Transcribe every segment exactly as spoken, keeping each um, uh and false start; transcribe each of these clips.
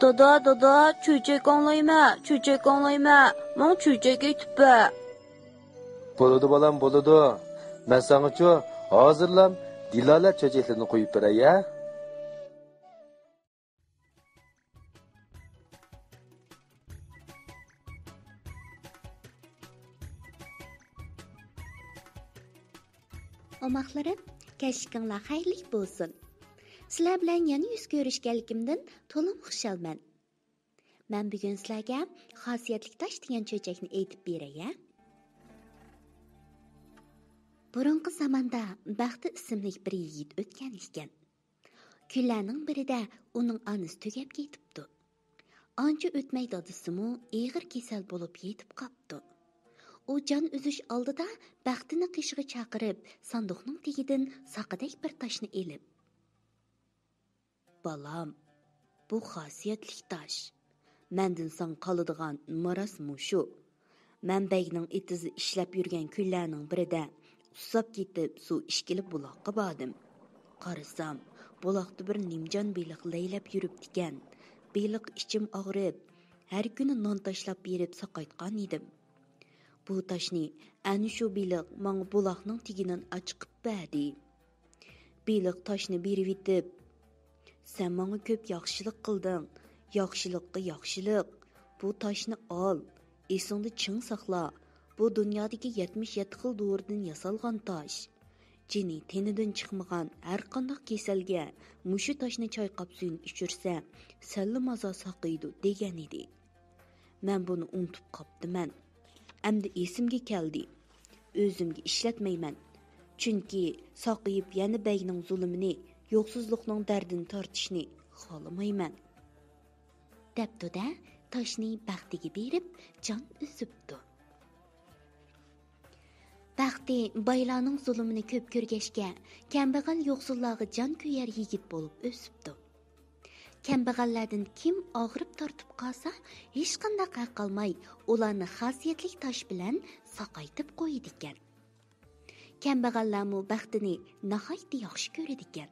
دادا، دادا، چۆچەك ئاڭلايمەن، چۆچەك ئاڭلايمەن، ماڭا چۆچەك ئېيتىپ بەر. بولىدۇ بالام، بولىدۇ. مەن ساڭىچۇ ھازىرلام دىلالە چۆچەكلىرىنى قويۇپ بېرەي ھە. ئوماقلىرىم، كەچلىكىڭلار خەيرلىك بولسۇن. سىلەر بىلەن يەنە يۈز كۆرۈشكەنلىكىمدىن تولىمۇ خۇشالمەن. مەن بۈگۈن سىلەرگە خاسىيەتلىك تاش دېگەن چۆچەكنى ئېيتىپ بېرەي ھە. بۇرۇنقى زاماندا بەختى ئىسىملىك بىر يىگىت ئۆتكەن ئىكەن. كۈنلەرنىڭ بىرىدە ئۇنىڭ ئانىسى تۈگەپ كېتىپتۇ. ئانچە ئۆتمەي دادىسىمۇ ئېغىر كېسەل بولۇپ يېتىپ قاپتۇ. ئۇ جان ئۈزۈش ئالدىدا بەختىنى قېشىغا چاقىرىپ، ساندۇقنىڭ تېگىدىن ساقىدەك بىر تاشنى ئېلىپ، بالام، بۇ خاسىيەتلىك تاش. مەندىن ساڭا قالىدىغان مىراس مۇشۇ. مەن بەگنىڭ ئېتىزىدا ئىشلەپ يۈرگەن كۈنلەرنىڭ بىرىدە ئۇسساپ كېتىپ، سۇ ئىچكىلى بۇلاققا باردىم. قارىسام، بۇلاقتا بىر نىمجان بېلىق لەيلەپ يۈرۈپتىكەن. بېلىققا ئىچىم ئاغرىپ، ھەر كۈنى نان تاشلاپ بېرىپ ساقايتقان ئىدىم. بۇ تاشنى ئەنە شۇ بېلىق ماڭا بۇلاقنىڭ تېگىدىن ئاچىقىپ بەردى. بېلىق تاشنى بېرىۋېتىپ، سەن ماڭا كۆپ ياخشىلىق قىلدىڭ، ياخشىلىققا ياخشىلىق. بۇ تاشنى ئال، ئېسىڭدە چىڭ ساقلا. بۇ دۇنيادىكى يەتمىش يەتتە خىل دورىدىن ياسالغان تاش. جېنى تېنىدىن چىقمىغان ھەرقانداق كېسەلگە مۇشۇ تاشنى چايقاپ سۈيىنى ئىچۈرسە، سەللىمازا ساقىيىدۇ، دېگەن ئىدى. مەن بۇنى ئۇنتۇپ قاپتىمەن. ئەمدى ئېسىمگە كەلدى. ئۆزۈمگە ئىشلەتمەيمەن. چۈنكى ساقىيىپ يەنە بەگنىڭ زۇلۇمىنى، يوقسۇزلۇقنىڭ دەردىنى تارتىشنى خالىمايمەن. دەپتۇ-دە، تاشنى بەختىگە بېرىپ، جان ئۈزۈپتۇ. بەختى بايلارنىڭ زۇلۇمىنى كۆپ كۆرگەچكە، كەمبەغەل يوقسۇللارغا جان كۆيەر يىگىت بولۇپ ئۆسۈپتۇ. كەمبەغەللەردىن كىم ئاغرىپ تارتىپ قالسا، ھېچقانداق ھەق ئالماي، ئۇلارنى خاسىيەتلىك تاش بىلەن ساقايتىپ قويىدىكەن. كەمبەغەللەرمۇ بەختىنى ناھايىتى ياخشى كۆرىدىكەن.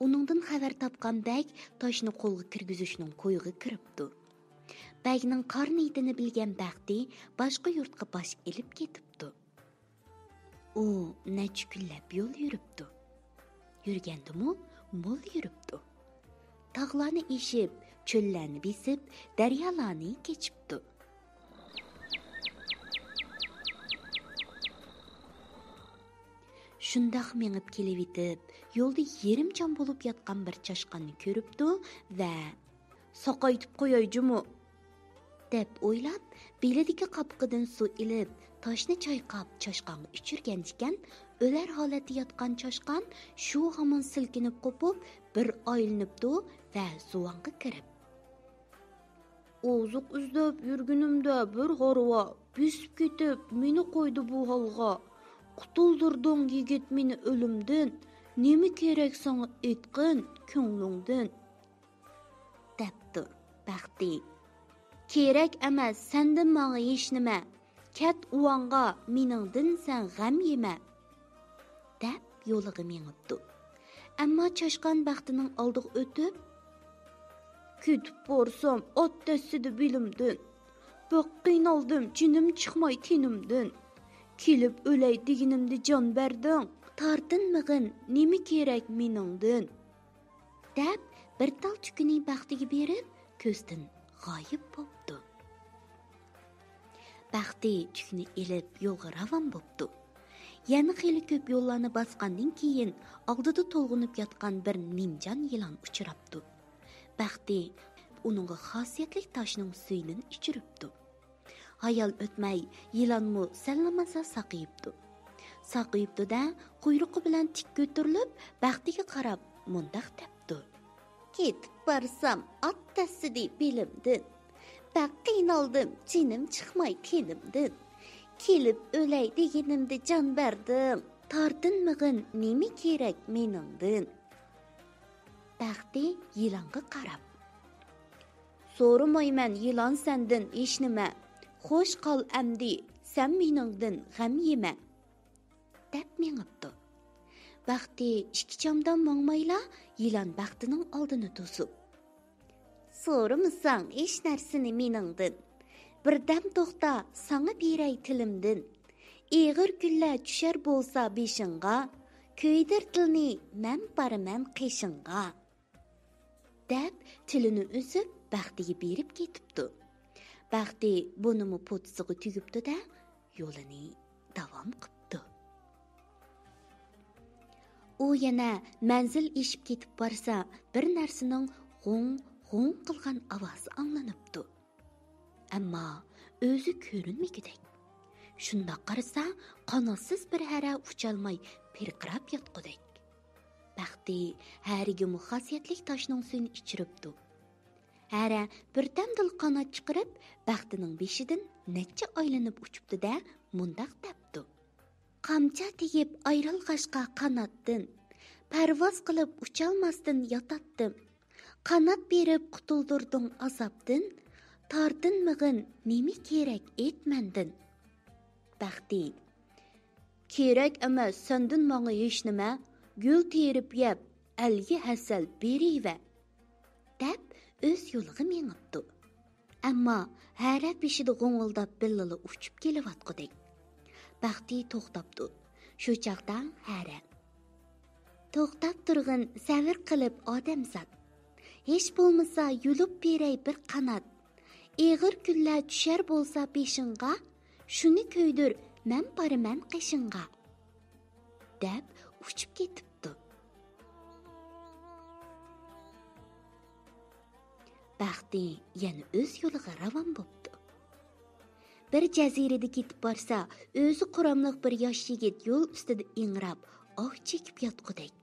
ئۇنىڭدىن خەۋەر تاپقان بەگ تاشنى قولغا كىرگۈزۈشنىڭ كويىغا كىرىپتۇ. بەگنىڭ قارا نىيىتىنى بىلگەن بەختى باشقا يۇرتقا باش ئېلىپ كېتىپتۇ. ئۇ نەچچە كۈنلەپ يول يۈرۈپتۇ. يۈرگەندىمۇ مول يۈرۈپتۇ. تاغلارنى ئېشىپ، چۆللەرنى بېسىپ، دەريالارنى كېچىپتۇ. شۇنداق مېڭىپ كېلىۋېتىپ، يولدا يېرىم جان بولۇپ ياتقان بىر چاشقاننى كۆرۈپتۇ ۋە «ساقايتىپ قوياي جۇمۇ» دەپ ئويلاپ، بېلىدىكى قاپىقىدىن سۇ ئېلىپ، تاشنى چايقاپ، چاشقانغا ئىچۈرگەنىكەن، ئۆلەر ھالەتتە ياتقان چاشقان شۇ ھامان سىلكىنىپ قوپۇپ، بىر ئايلىنىپتۇ ۋە زۇۋانغا كىرىپ، «ئوزۇق ئىزدەپ يۈرگىنىمدە بىر ھارۋا بېسىپ كېتىپ، مېنى قويدى بۇ ھالغا. قۇتۇلدۇردۇڭ يىگىت مېنى ئۆلۈمدىن، نېمە كېرەك ساڭا ئېيتقىن كۆڭلۈڭدىن؟» دەپتۇ بەختى. «كېرەك ئەمەس سەندىن ماڭا ھېچنېمە، كەت ئۇۋاڭغا مېنىڭدىن سەن غەم يېمە» دەپ يولىغا مېڭىپتۇ. ئەمما چاشقان بەختىنىڭ ئالدىغا ئۆتۈپ، «كېتىپ بارسام ئات دەسسىدى بېلىمدىن، بەك قىينالدىم جېنىم چىقماي تېنىمدىن، كېلىپ ئۆلەي دېگىنىمدە جان بەردىڭ، تارتىنمىغىن نېمە كېرەك مېنىڭدىن» دەپ، بىر تال تۈكىنى بەختىگە بېرىپ، كۆزدىن غايىب بوپتۇ. بەختى تۈكنى ئېلىپ، يولغا راۋان بوپتۇ. يەنە خېلى كۆپ يوللارنى باسقاندىن كېيىن، ئالدىدا تولغىنىپ ياتقان بىر نىمجان يىلان ئۇچراپتۇ. بەختى ئۇنىڭغا خاسىيەتلىك تاشنىڭ سۈيىنى ئىچۈرۈپتۇ. ھايال ئۆتمەي، يىلانمۇ سەللىمازا ساقىيىپتۇ. ساقىيىپتۇ-دە، قۇيرۇقى بىلەن تىك كۆتۈرۈلۈپ، بەختىگە قاراپ مۇنداق دەپتۇ: «كېتىپ بارسام، ئات دەسسىدى بېلىمدىن. بەك قىينالدىم، جېنىم چىقماي تېنىمدىن. كېلىپ ئۆلەي دېگىنىمدە جان بەردىڭ. تارتىنمىغىن، نېمە كېرەك مېنىڭدىن؟» بەختى يىلانغا قاراپ: «سورىمايمەن يىلان سەندىن ھېچنېمە، خوش قال ئەمدى سەن مېنىڭدىن غەم يېمە» دەپ مېڭىپتۇ. بەختى ئىككى چامدام ماڭمايلا يىلان بەختىنىڭ ئالدىنى توسۇپ: سورىمىساڭ ھېچ نەرسىنى مېنىڭدىن، بىردەم توختا، ساڭا بېرەي تىلىمدىن. ئېغىر كۈنلەر چۈشەر بولسا بېشىڭغا، كۆيدۈر تىلنى، مەن بارىمەن قېشىڭغا. دەپ، تىلىنى ئۈزۈپ، بەختىگە بېرىپ كېتىپتۇ. بەختى بۇنىمۇ پوتىسىغا تۈگۈپتۇ-دە، يولىنى داۋام قىپتۇ. ئۇ يەنە مەنزىل ئېشىپ كېتىپ بارسا، بىر نەرسىنىڭ غوڭ، غوڭ قىلغان ئاۋازى ئاڭلىنىپتۇ. ئەمما ئۆزى كۆرۈنمىگۈدەك. شۇنداق قارىسا، قاناتسىز بىر ھەرە ئۇچالماي پىرقىراپ ياتقۇدەك. بەختى ھەرىگىمۇ خاسىيەتلىك تاشنىڭ سۈيىنى ئىچۈرۈپتۇ. ھەرە بىردەمدىلا قانات چىقىرىپ، بەختىنىڭ بېشىدىن نەچچە ئايلىنىپ ئۇچۇپتۇ-دە، مۇنداق دەپتۇ: قامچا تېگىپ ئايرىلغاچقا قاناتتىن، پەرۋاز قىلىپ ئۇچالماستىن ياتاتتىم. قانات بېرىپ قۇتۇلدۇردۇڭ ئازابتىن، تارتىنمىغىن، نېمە كېرەك ئېيت مەندىن. بەختى: كېرەك ئەمەس سەندىن ماڭا ھېچنېمە، گۈل تېرىپ يەپ، ئەلگە ھەسەل بېرىۋە، دەپ ئۆز يولىغا مېڭىپتۇ. ئەمما ھەرە بېشىدا غوڭۇلداپ بىللىلا ئۇچۇپ كېلىۋاتقۇدەك. بەختى توختاپتۇ. شۇ چاغدا ھەرە: توختاپ تۇرغىن سەۋر قىلىپ ئادەمزات. ھېچ بولمىسا يۇلۇپ بېرەي بىر قانات. ئېغىر كۈنلەر چۈشەر بولسا بېشىڭغا، شۇنى كۆيدۈر، مەن بارىمەن قېشىڭغا، دەپ ئۇچۇپ كېتىپتۇ. بەختى يەنە ئۆز يولىغا راۋان بوپتۇ. بىر جەزىرىدە كېتىپ بارسا، ئۆزى قۇراملىق بىر ياش يىگىت يول ئۈستىدە ئىڭراپ، ئاھ چېكىپ ياتقۇدەك.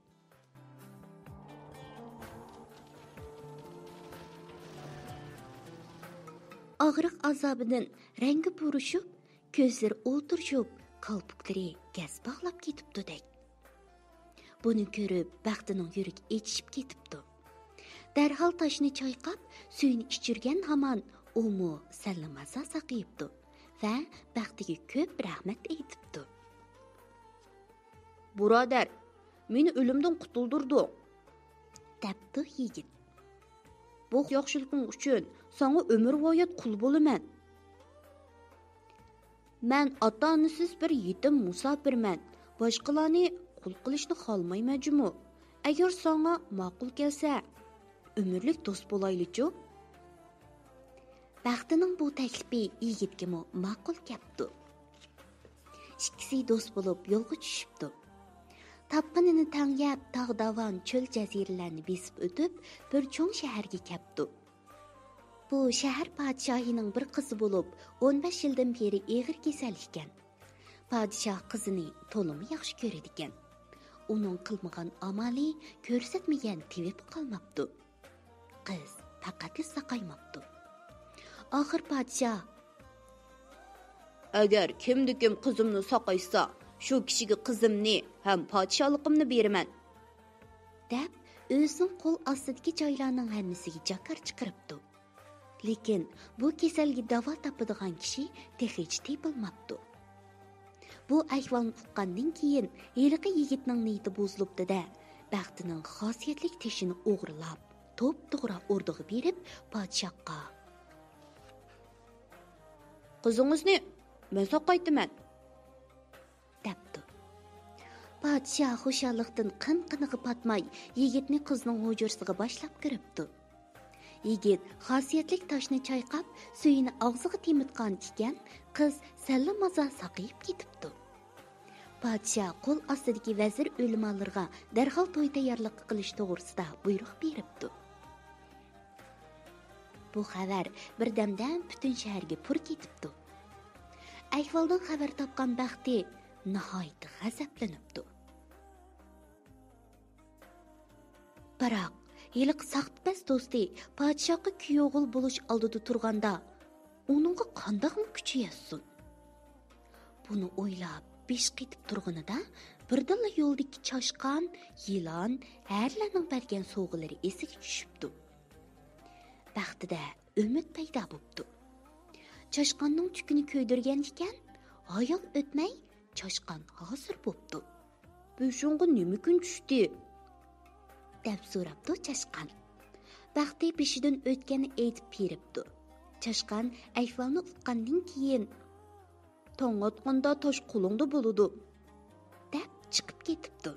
ئاغرىق ئازابىدىن رەڭگى پۇرۇشۇپ، كۆزلىرى ئولتۇرۇشۇپ، كالپۇكلىرى گەز باغلاپ كېتىپتۇدەك. بۇنى كۆرۈپ، بەختىنىڭ يۈرىكى ئېچىشىپ كېتىپتۇ. دەرھال تاشنى چايقاپ، سۈيىنى ئىچۈرگەن ھامان ئۇمۇ سەللە مازا ساقىيىپتۇ ۋە بەختىگە كۆپ رەھمەت ئېيتىپتۇ. بۇرادەر، مېنى ئۆلۈمدىن قۇتۇلدۇردۇڭ، دەپتۇ يىگىت. بۇ ياخشىلىقىڭ ئۈچۈن ساڭا ئۆمۈرۋايەت قۇل بولىمەن. مەن ئاتا-ئانىسىز بىر يېتىم مۇساپىرمەن. باشقىلارنى قۇل قىلىشنى خالىمايمەن جۇمۇ. ئەگەر ساڭا ماقۇل كەلسە، ئۆمۈرلۈك دوست بولايلىچۇ؟ بەختىنىڭ بۇ تەكلىپى يىگىتكىمۇ ماقۇل كەپتۇ. ئىككىسى دوست بولۇپ يولغا چۈشۈپتۇ. تاپقىنىنى تەڭ يەپ، تاغ-داۋان، چۆل-جەزىرىلەرنى بېسىپ ئۆتۈپ، بىر چوڭ شەھەرگە كەپتۇ. بۇ شەھەر پادىشاھىنىڭ بىر قىزى بولۇپ، ئون بەش يىلدىن بېرى ئېغىر كېسەل ئىكەن. پادىشاھ قىزىنى تولىمۇ ياخشى كۆرىدىكەن. ئۇنىڭ قىلمىغان ئامالى، كۆرسەتمىگەن تېۋىپى قالماپتۇ. قىز پەقەتلا ساقايماپتۇ. ئاخىر پادىشاھ: ئەگەر كىمدىكىم قىزىمنى ساقايتسا، شۇ كىشىگە قىزىمنى ھەم پادىشاھلىقىمنى بېرىمەن، دەپ، ئۆزىنىڭ قول ئاستىدىكى جايلارنىڭ ھەممىسىگە جاكار چىقىرىپتۇ. لېكىن بۇ كېسەلگە داۋا تاپىدىغان كىشى تېخىچە تېپىلماپتۇ. بۇ ئەھۋالنى ئۇققاندىن كېيىن، ھېلىقى يىگىتنىڭ نىيىتى بۇزۇلۇپتۇ-دە، بەختىنىڭ خاسىيەتلىك تېشىنى ئوغرىلاپ، توپتوغرا ئوردىغا بېرىپ، پادىشاھقا: قىزىڭىزنى مەن ساقايتىمەن، دەپتۇ. پادىشاھ خۇشاللىقتىن قىن-قىنىغا پاتماي، يىگىتنى قىزنىڭ ھۇجرىسىغا باشلاپ كىرىپتۇ. يىگىت خاسىيەتلىك تاشنى چايقاپ، سۈيىنى ئاغزىغا تېمىتقان ئىكەن، قىز سەللە مازا ساقىيىپ كېتىپتۇ. پادىشاھ قول ئاستىدىكى ۋەزىر ئۆلىمالىرىغا دەرھال توي تەييارلىقى قىلىش توغرىسىدا بۇيرۇق بېرىپتۇ. بۇ خەۋەر بىردەمدە پۈتۈن شەھەرگە پۇر كېتىپتۇ. ئەھۋالدىن خەۋەر تاپقان بەختى ناھايىتى غەزەپلىنىپتۇ. بىراق، ھېلىقى ساختىپەز دوستى پادىشاھقا كۈيئوغۇل بولۇش ئالدىدا تۇرغاندا، ئۇنىڭغا قانداقمۇ كۈچى يەتسۇن؟ بۇنى ئويلاپ، بېشى قېتىپ تۇرغىنىدا، بىردىنلا يولدىكى چاشقان، يىلان، ھەرىلەرنىڭ بەرگەن سوۋغىلىرى ئېسىگە چۈشۈپتۇ. بەختىدە ئۈمىد پەيدا بوپتۇ. چاشقاننىڭ تۈكىنى كۆيدۈرگەن ئىكەن، ھايال ئۆتمەي، چاشقان ھازىر بوپتۇ. بېشىڭغا نېمە كۈن چۈشتى؟ دەپ سوراپتۇ چاشقان. بەختى بېشىدىن ئۆتكەننى ئېيتىپ بېرىپتۇ. چاشقان ئەھۋالنى ئۇققاندىن كېيىن، «تاڭ ئاتقاندا تاش قولۇڭدا بولىدۇ» دەپ چىقىپ كېتىپتۇ.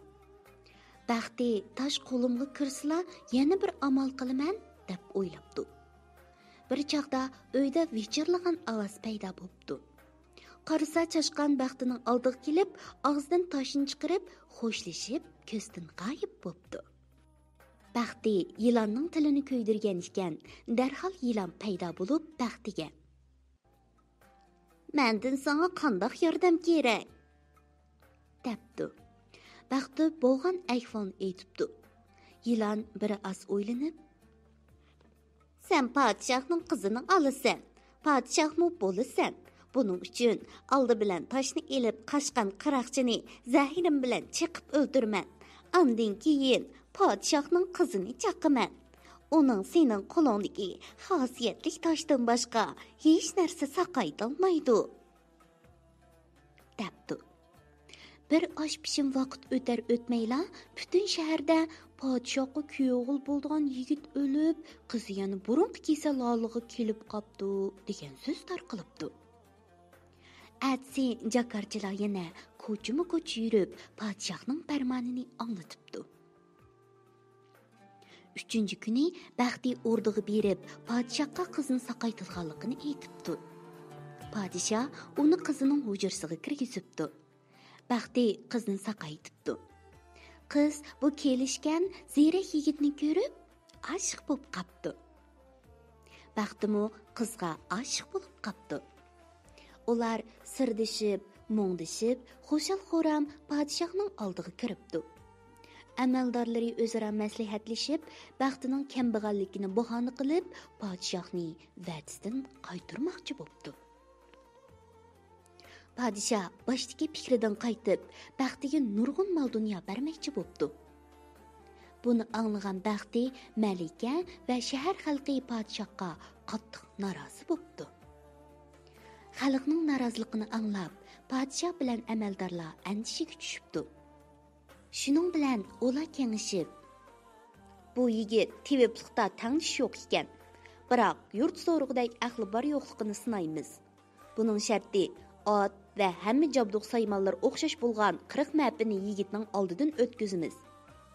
بەختى تاش قولۇمغا كىرسىلا يەنە بىر ئامال قىلىمەن دەپ ئويلاپتۇ. بىر چاغدا ئۆيدە ۋىچىرلىغان ئاۋاز پەيدا بوپتۇ. قارىسا، چاشقان بەختىنىڭ ئالدىغا كېلىپ، ئاغزىدىن تاشنى چىقىرىپ، خوشلىشىپ، كۆزدىن غايىب بوپتۇ. بەختى يىلاننىڭ تىلىنى كۆيدۈرگەن ئىكەن، دەرھال يىلان پەيدا بولۇپ، بەختىگە، «مەندىن ساڭا قانداق ياردەم كېرەك؟» دەپتۇ. بەختى بولغان ئەھۋالنى ئېيتىپتۇ. يىلان بىر ئاز ئويلىنىپ، «سەن پادىشاھنىڭ قىزىنى ئالىسەن، پادىشاھمۇ بولىسەن. بۇنىڭ ئۈچۈن ئالدى بىلەن تاشنى ئېلىپ، قاچقان قاراقچىنى زەھىرىم بىلەن چېقىپ ئۆلتۈرىمەن. ئاندىن كېيىن پادىشاھنىڭ قىزىنى چاقىمەن. ئۇنىڭ سېنىڭ قولۇڭدىكى خاسىيەتلىك تاشتىن باشقا ھېچ نەرسە ساقايتالمايدۇ» دەپتۇ. بىر ئاش پىشىم ۋاقىت ئۆتەر ئۆتمەيلا، پۈتۈن شەھەردە «پادىشاھقا كۈيئوغۇل بولىدىغان يىگىت ئۆلۈپ، قىزى يەنە بۇرۇنقى كېسەل ھالىغا كېلىپ قاپتۇ» دېگەن سۆز تارقىلىپتۇ. ئەتىسى جاكارچىلار يەنە كوچىمۇ كوچا يۈرۈپ، پادىشاھنىڭ پەرمانىنى ئاڭلىتىپتۇ. ئۈچىنچى كۈنى بەختى ئوردىغا بېرىپ، پادىشاھقا قىزنى ساقايتىدىغانلىقىنى ئېيتىپتۇ. پادىشاھ ئۇنى قىزىنىڭ ھۇجرىسىغا كىرگۈزۈپتۇ. بەختى قىزنى ساقايتىپتۇ. قىز بۇ كېلىشكەن زېرەك يىگىتنى كۆرۈپ، ئاشىق بولۇپ قاپتۇ. بەختىمۇ قىزغا ئاشىق بولۇپ قاپتۇ. ئۇلار سىردىشىپ، مۇڭدىشىپ، خۇشال-خۇرام پادىشاھنىڭ ئالدىغا كىرىپتۇ. ئەمەلدارلىرى ئۆزئارا مەسلىھەتلىشىپ، بەختىنىڭ كەمبەغەللىكىنى باھانە قىلىپ، پادىشاھنى ۋەدىسىدىن قايتۇرماقچى بوپتۇ. پادىشاھ باشتىكى پىكرىدىن قايتىپ، بەختىگە نۇرغۇن مال-دۇنيا بەرمەكچى بوپتۇ. بۇنى ئاڭلىغان بەختى، مەلىكە ۋە شەھەر خەلقى پادىشاھقا قاتتىق نارازى بوپتۇ. خەلقنىڭ نارازىلىقىنى ئاڭلاپ، پادىشاھ بىلەن ئەمەلدارلار ئەندىشىگە چۈشۈپتۇ. شۇنىڭ بىلەن ئۇلار كېڭىشىپ، «بۇ يىگىت تېۋىپلىقتا تەڭدىشى يوق ئىكەن. بىراق، يۇرت سورىغۇدەك ئەقلى بار-يوقلۇقىنى سىنايمىز. بۇنىڭ شەرتى، ئات ۋە ھەممە جابدۇق سايمانلىرى ئوخشاش بولغان قىرىق مەپىنى يىگىتنىڭ ئالدىدىن ئۆتكۈزىمىز.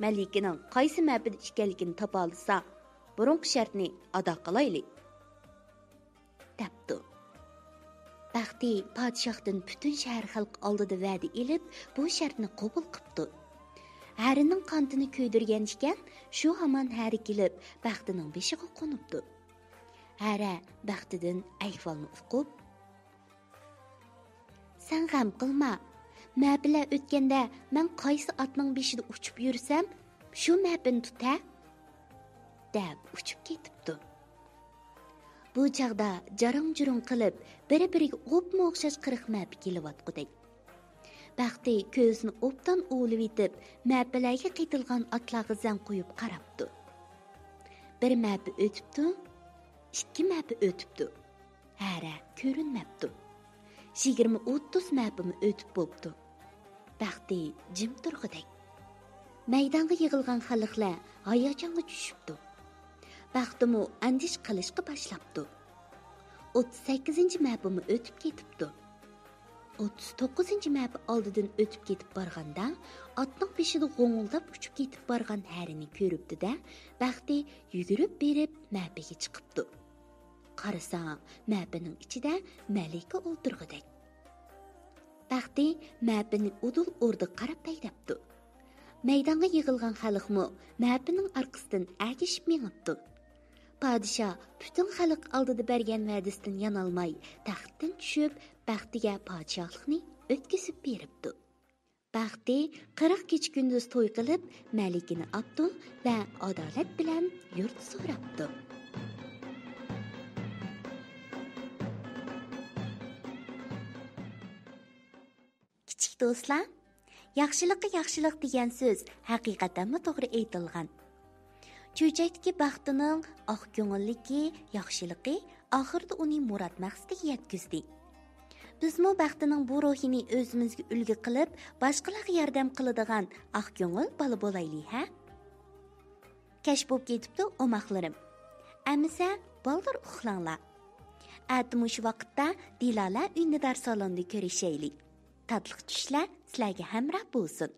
مەلىكىنىڭ قايسى مەپىدە ئىكەنلىكىنى تاپالىسا، بۇرۇنقى شەرتنى ئادا قىلايلى» دەپتۇ. بەختى پادىشاھتىن پۈتۈن شەھەر خەلقى ئالدىدا ۋەدە ئېلىپ، بۇ شەرتنى قوبۇل قىپتۇ. ھەرىنىڭ قانىتىنى كۆيدۈرگەن ئىكەن، شۇ ھامان ھەرى كېلىپ، بەختىنىڭ بېشىغا قونۇپتۇ. ھەرە بەختىدىن ئەھۋالنى ئۇقۇپ، «سەن غەم قىلما، مەپىلەر ئۆتكەندە مەن قايسى ئاتنىڭ بېشىدا ئۇچۇپ يۈرسەم، شۇ مەپىنى تۇت ھە» دەپ ئۇچۇپ كېتىپتۇ. بۇ چاغدا جاراڭ-جۇرۇڭ قىلىپ، بىر-بىرىگە ئوپمۇ ئوخشاش قىرىق مەپە كېلىۋاتقۇدەك. بەختى كۆزىنى ئوبدان ئۇۋىلىۋېتىپ، مەپىلەرگە قېتىلغان ئاتلارغا زەڭ قويۇپ قاراپتۇ. بىر مەپە ئۆتۈپتۇ، ئىككى مەپە ئۆتۈپتۇ. ھەرە كۆرۈنمەپتۇ. يىگىرمە ئوتتۇز مەپىمۇ ئۆتۈپ بوپتۇ. بەختى جىم تۇرغۇدەك. مەيدانغا يىغىلغان خەلقلەر ھاياجانغا چۈشۈپتۇ. بەختىمۇ ئەندىشە قىلىشقا باشلاپتۇ. ئوتتۇز سەككىزىنچى مەپىمۇ ئۆتۈپ كېتىپتۇ. ئوتتۇز توققۇزىنچى مەپە ئالدىدىن ئۆتۈپ كېتىپ بارغاندا، ئاتنىڭ بېشىدا غوڭۇلداپ ئۇچۇپ كېتىپ بارغان ھەرىنى كۆرۈپتۇ-دە، بەختى يۈگۈرۈپ بېرىپ مەپىگە چىقىپتۇ. قارىسا، مەپىنىڭ ئىچىدە مەلىكە ئولتۇرغۇدەك. بەختى مەپىنى ئۇدۇل ئوردىغا قاراپ ھەيدەپتۇ. مەيدانغا يىغىلغان خەلقمۇ مەپىنىڭ ئارقىسىدىن ئەگىشىپ مېڭىپتۇ. پادىشاھ پۈتۈن خەلق ئالدىدا بەرگەن ۋەدىسىدىن يانالماي، تەختتىن چۈشۈپ، بەختىگە پادىشاھلىقنى ئۆتكۈزۈپ بېرىپتۇ. بەختى قىرىق كېچە-كۈندۈز توي قىلىپ، مەلىكىنى ئاپتۇ ۋە ئادالەت بىلەن يۇرت سوراپتۇ. كىچىك دوستلار، ياخشىلىققا ياخشىلىق دېگەن سۆز ھەقىقەتەنمۇ توغرا ئېيتىلغان. چۆچەكتىكى بەختىنىڭ ئاق كۆڭۈللۈكى، ياخشىلىقى ئاخىرىدا ئۇنى مۇراد مەقسىتىگە يەتكۈزدى. بىزمۇ بەختىنىڭ بۇ روھىنى ئۆزىمىزگە ئۈلگە قىلىپ، باشقىلارغا ياردەم قىلىدىغان ئاق كۆڭۈل بالا بولايلى ھە؟ كەچ بولۇپ كېتىپتۇ ئوماقلىرىم. ئەمىسە، بالدۇر ئۇخلاڭلار. ئەتە مۇشۇ ۋاقىتتا دىلالە ئۈندىدار سالوندا كۆرۈشەيلى. تاتلىق چۈشلەر سىلەرگە ھەمراھ بولسۇن.